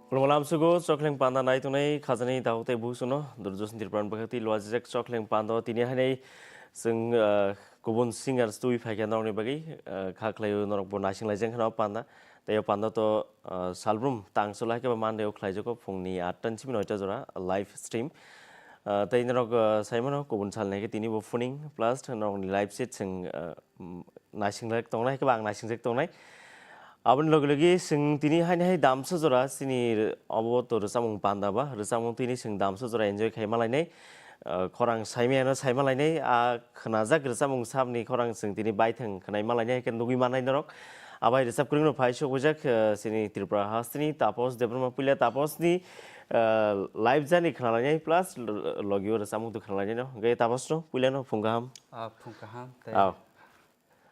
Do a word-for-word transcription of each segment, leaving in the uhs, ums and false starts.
Khulumkha lamsugo, Chokhleng Panda nai tongnai khajani dakhuk tei busuno, Durjosn Tripurani bwkhak twi luajijak Chokhleng Panda o tini hainai chwng, ah, kubun singers twi phaikha norokni bagwi, ah, kha khlaio norokbo naising laijak kheno panda. Tei o panda to, ah, salbrum tangcholo hai khe ba Monday o khlaijago phungni atta ni simi noita jora live stream. Ah, tei norok, ah, saimano kubun salni hai khe tini bo phuning plus norokni live set chwng, ah, mm, naisingjak tongnai, hai khe ba ang naisingjak tongnai. Aboni logi logi chwng tini haini hai damsa jora chini obo to rwchapmung panda ba, rwchapmung tini chwng damsa jora enjoy khai malainai. Ah, khorang saimano saimalainai, ah, khwnajak rwchapmung sabni khorang chwng tini baithang khwnai malainai, hai khe nugwi mannai norok. Abai rwchap kwrwngno phai sok bujak, ah, chini Tripura hasteni Tapos Debbarma puila Taposni, ah, live journey khwnalainai plus l-, logio rwchapmung to khwnalainai no. Hwnkhe Taposno puilano phung kaham. Ah, phung kaham tei Aw.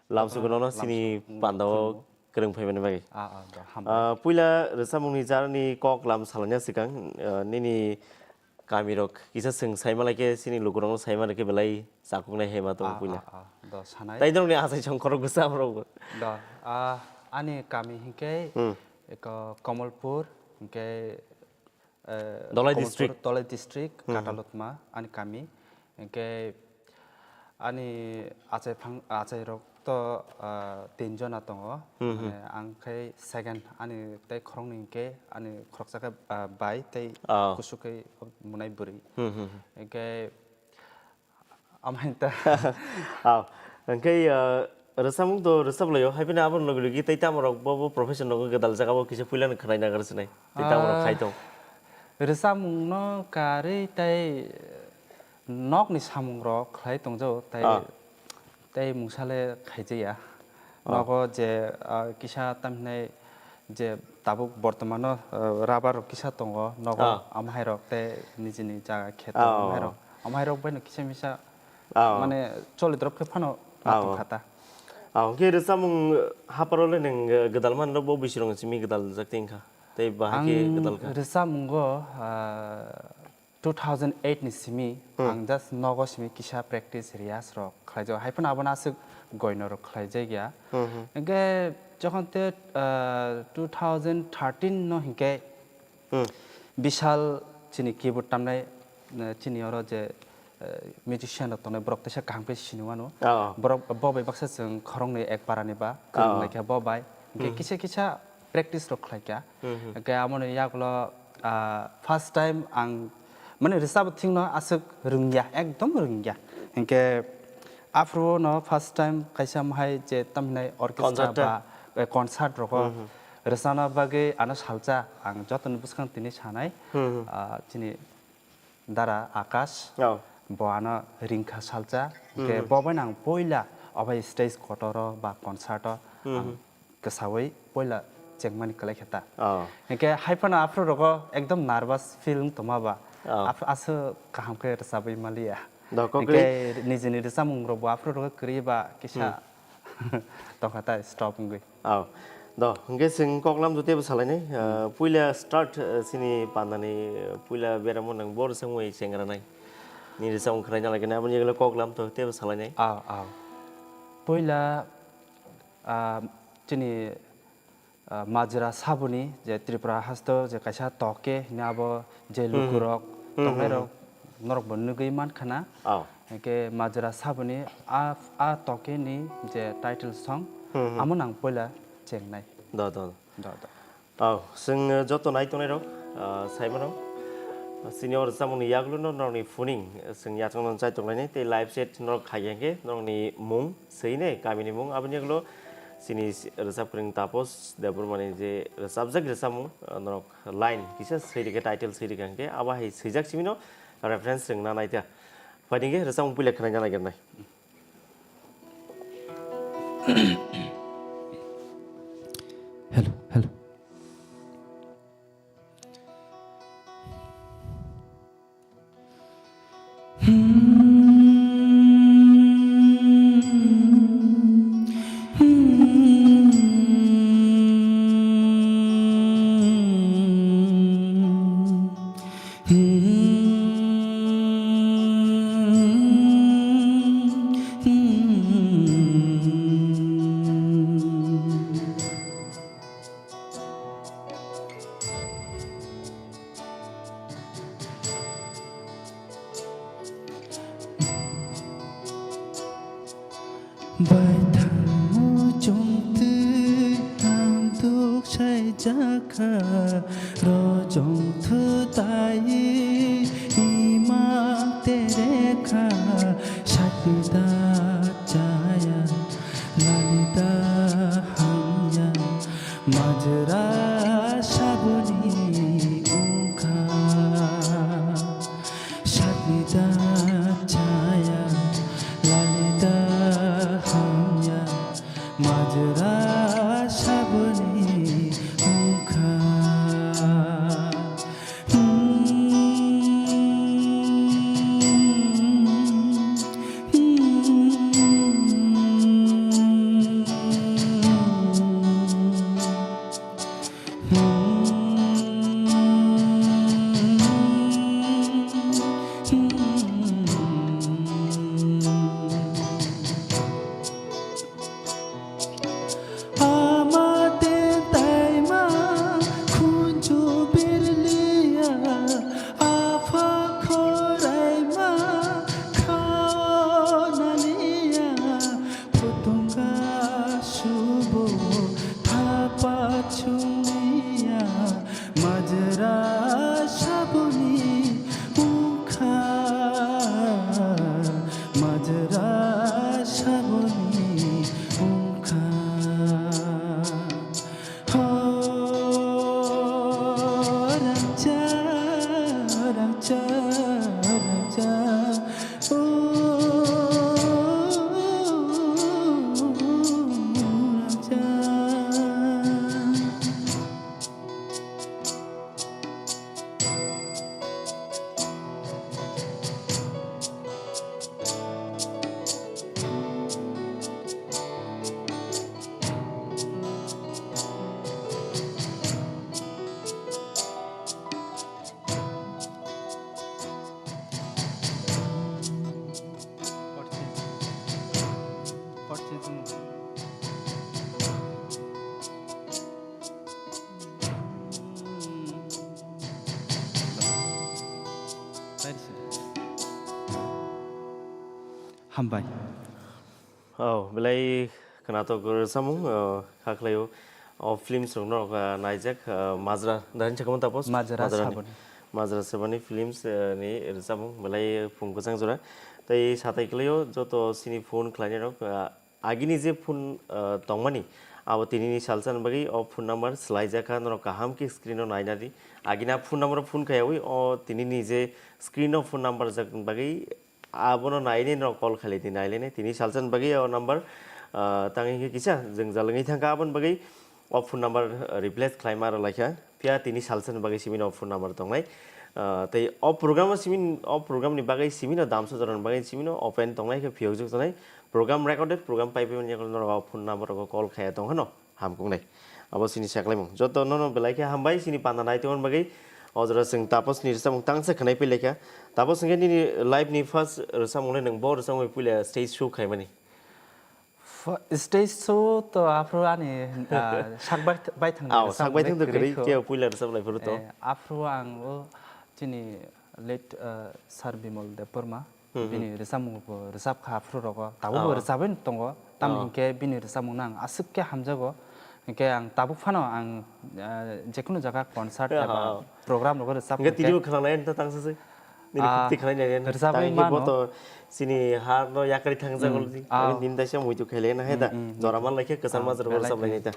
Lamsugo nono chini lamsugo, mm, pandao khulumgo. Kwrwng phaimani bagwi. Ah, ah, do, hambai. Ah, puila rwchapmungni jarni kok lam salaina swkang, ah, nini kamirok kisa chwng saima lai khe chini lukurokno saima rwkhe belai chakuknai hai ma tongo Ah, puila. Ah, ah, do, sanai. Tai norokni achai songkhorok bwsa borok bo. Do, ah, ani kami hinkhe Hmm. eko Kamalpur, hinkhe eh, Dholai Kamalpur, district. Dholai district, Hmm, hmm. Katalotma, ani kami. Hinkhe ani achai phang, achai rok to, ah, tin jona tongo. Hmm, hmm. Mane ang khe second, ani tei khoroknwi hinkhe ani khoroksa khe, ah, bai tei Ah. kusu khe mwnai bwrwi. Hmm, hmm, hmm. Hinkhe Amhain ta. Aw, hwnkhe, ah, rwchapmung to rwchap laio, hai phano aboni logi logi tei tamo rok bo, bo profession rogo gwdal jaga bo kisa puila no khwnai nagar sinai. Tei tamo rok Ah, khai tong. Rwchapmung no karwi tei nok ni samung rok khlai tongjago tei, Ah. tei mungsa le khaijaya. Ah. Nogo je, ah, kisa tamhinai je tabuk bortomano, ah, rubber rok kisa tongo nogo Ah. amhai rok tei nijini jaga kheto Ah. amhai rok. Amhai rok bai no kisa misa Ah. mane choli drop khe phano Ah. tong kha ta. Ah, hwnkhe rwchapmung haparo le nwng, eh, gwdal man rok bo bisi rong simi gwdal jak tei wngkha. Tei bahai khe Ang gwdal kha. Rwchapmungo, ah, two thousand eight ni simi Hmm. ang just nogo simi kisa practice riyas rok khlai jago. Hai phano abono aswk goino rok khlai jak ya. Hmm, hmm. Hwnkhe jokhon te, ah, two thousand thirteen no hinkhe Hmm. Bishal chini keyboard tamnai, eh, chini oro je, eh, musician rok tongnai, borok teisa kaham khe sini wano. Oh. Borok bo bai baksa chwng khoroknwi ek para ni ba, kwrwng Oh. lai kha bo bai. Hwnkhe Hmm. kisa kisa practice rok khlai kha. Hmm, hmm. Hwnkhe amoni yagulo, ah, first time ang, mane, rwchap thing no aswk rwngya, ekdom rwngya. Hwnkhe aphuru no first time kaisa mohai je tamhinai orchestra Concert. Ba, eh, concert rogo Hmm, hmm. rwchapna bagwi ano salsa, ang jotoni bwskang tini sanai, Hmm, hmm. ah, chini dara Akash, Oh. bo ano ringkha salsa, Hmm, hwnkhe hmm. bo bai nang poila obai stage kotoro ba concert o Hmm, ang hmm. kwsaui poila chengmani kwlai khe ta. Oh. Hwnkhe hai phano aphuru rogo ekdom nervous feel wng tongma ba. Oh. Aph-, aswk kaham khe rwchabwi maliya. Do, kok Hwnkhe nijini rwchapmung rok bo aphuru rogo kwrwi ba kisa Hmm. tongkha ta stop wngwi. Oh. Do, hwnkhe chwng koklam jotebo salainai. Ah, Hmm. puila start, ah, chini pandani, ah, puila beramo nang bo rwchapmung bai chengranai. Ni rwchapmung khwnaina lagina aboni yagulo koklam to tebo salainai. Oh, oh. Puila ah, chini, ah, Majra Saboni je Tripura hasto je kaisa toke hwnwi abo je Hmm. lukurok Hmm, tongnai hmm, rok hmm. norok bo nugwi mankha na. Oh. Hwnkhe Majra Saboni a, a toke ni je title song Hmm, hmm. amo nang poila chengnai. Do, do, do. Do, do. Oh, chwng, eh, joto nai tongnai rok, ah, sai mano. Chini o rwchapmung ni yagulo no norok ni phuning, eh, chwng yachang no chai tong lainai tei live set norok khai ya hwnkhe norok ni mung swi nai kami ni mung aboni yagulo chini si-, rwchap kwrwng Tapos Debbarma ni je rwchapjak rwchapmung, ah, norok line kisa swi rikhe title swi rikha hwnkhe abo hai swijak simi no reference chwng na nai ta. Phaidi hwnkhe rwchapmung puila khwnaina nai gernai. Hello, hello. Baithang muchungtwi ang duk saijakha, rojong thutai ima terekha, sakida chaya, lalida hamya, majra sabuni ungkha. Sakni da chaya, lali da hamya, majra sabuni ungkha. Ama tentaima khunju birliya, apha khoraima khaonaliya, phutunga subo thapa chungliya, majra sabuni ungkha, majra sabuni ungkha. Ho, rangcha, rangcha, rangcha, o, rangcha. Hambai. Oh, belai khwnathok rwchapmung, oh, kha khlaio. Oh, films rok no, ah, naijak, ah, Majra, dani chakma tapos? Majra Majra ni. Saboni. Majra Saboni films, eh, ni rwchapmung, belai phung kwchang jora. Tei satai khlaio, joto sini phone khlainai rok, ah, agini je phone, ah, tongmani, abo tinini salsa ni bagwi o phone number swlaijakha, norok kaham khe screen o naina di. Agini a phone number o phone khaiyawi, o tinini je screen o phone number jak bagwi, abono nainai norok call khailai di, nailainai. Tini salsa ni bagwi o number, ah, tangwi khe kisa jwngjal wngwi thangkha, aboni bagwi o phone number, ah, replace khlaima rwlaikha. Phiya tini salsa ni bagwi simi no o phone number tongnai. Ah, tei o program o simi, o program ni bagwi simi no damsa jora ni bagwi simi no open tongnai khe phiyokjak tongnai. Program recorded, program paipai mani yago norok o phone number rogo call khaiya tong hano. Hamkuknai. Abo sini saklaimung. Joto nono belai khe hambai sini panda nai tongmani bagwi. O jora chwng Tapos ni rwchapmung tangsa khwnai pai laikha. Tapos hwnkhe nini live ni first rwchapmung le nwng bo rwchapmung bai puila stage show khaimani. F-, stage show to aphuru ani, ah, sak bai, bai thang Aw, sak bai thang to kwrwi khe puila rwchap lai phuru to. Eh, aphuru ang o chini late, ah, Sir Bimal Debbarma. Hmm, hmm. Bini rwchapmung bo rwchap kha aphuru rogo. Tabuk bo Oh. rwchabwi tongo. Tam Oh. hinkhe bini rwchapmung no ang aswk khe hamjago. Hinkhe ang tabuk phano ang, ah, jekunu jaga concert Oh, eba oh. program rogo rwchap Hinkhe hinkhe tini bo khwnangnai ta tangsa se. Nini Ah, khukti khwnangnai ta. rwchabwi Tang hinkhe mano. bo to chini ha no yakari thangjago Hmm. lodi. Ah. Nini daisa muitu khailai na hai da. Hmm, hmm, Jora muitu. man laikhe kwchar Ah, majra belai rwchap lainai khe. ta.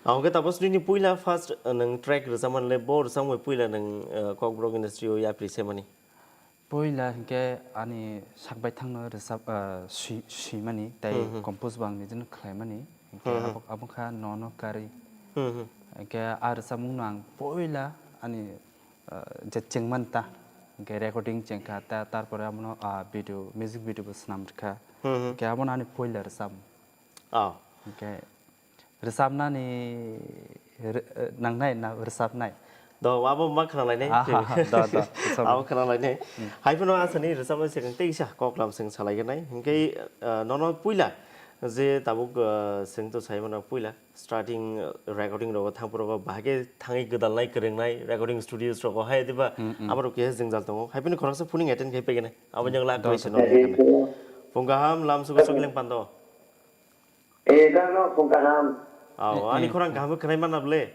Ang hinkhe tapos nini puila first, uh, nwng track rwchapmani le bo rwchapmani puila nwng, uh, Kokborok industry o yapri semani. Puila hinkhe ani sak baithangno rwchap, ah, swi-, swimani tei Hmm, hmm. compose bo ang nijeno khlaimani. Hinkhe Hmm, hmm. abo, abo kha Nono Kari. Hmm, hmm. Hinkhe a rwchapmungno ang puila ani, ah, je chengmani ta, hinkhe recording chengkha, ta-, tarpore abono, ah, video, music video bo swnam rwkha. Hmm, hmm. Hinkhe abono ani puila rwchapmung. Oh. Hinkhe Rwchapnani rw-, nangnai na rwchapnai? Do, abo ma khwnalainai. Aha, do, do, rwchapnai. Abo khwnalainai. Hmm. Hai phano asani rwchapnai swkang teisa koklam swng salaiganai. Hinkhe, ah, nono puila je tabuk, ah, swng to saimano puila starting, ah, recording rogo thangphuru rogo bahai khe thangwi gwdalnai kwrwngnai recording studios rogo hai diba Hmm, hmm. abo rok keha jwngjal tongo. Hai phano khoroksa phuning attend khai paiganai. Abo Hmm, jang lak do, bai do. Sino. Phung kaham lam sugo sugo leng pando. Eh, da no phung kaham. Ao, ani khorang kaham khe khwnai mana ble?